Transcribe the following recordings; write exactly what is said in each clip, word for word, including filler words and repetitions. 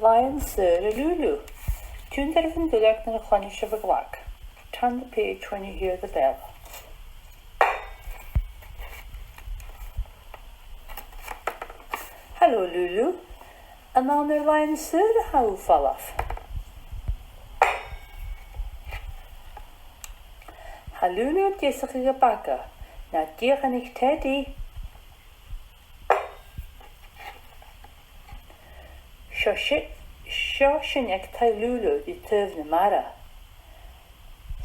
Làithean saora Lulu. Tionndaidh an duilleag nuair a chluinneas sibh an glag. Turn the page when you hear the bell. Halò, Lulu. An ann air làithean saora a tha thu a' falbh? Tha Lulu a' deasachadh a baga. Na dìochuimhnich Teddy. Seo si-, seo sinn aig taigh Lulu ri taobh na mara.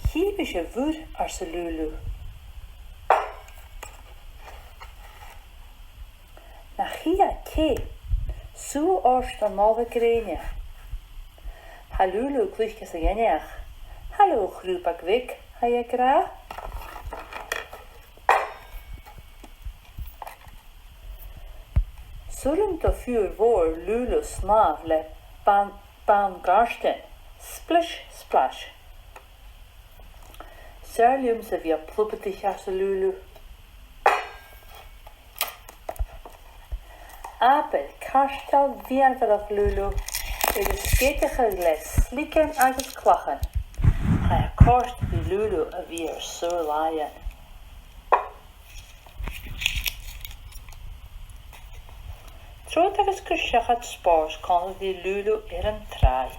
Chì mise a' mhuir, arsa Lulu. Nach chì e tè, sùgh ort an ola-grèine. Tha Lulu a' cluich anns a' ghainmheach. Halò, a chrùbag bheag, tha i ag ràdh. 'S urrainn do phiuthar mhòr Lulu snàmh le ban-, bàn-gàirdean. Splish, splash. 'S fheàrr leamsa a bhith a' plubadaich, arsa Lulu. Abair cairteal mìorbhaileach, Lulu, air a sgeideachadh le sligean agus clachan. Tha e a' còrdadh ri Lulu a bhith air saor-làithean. Trobhad agus cuir seachad spòrs còmhla ri Lulu air an tràigh.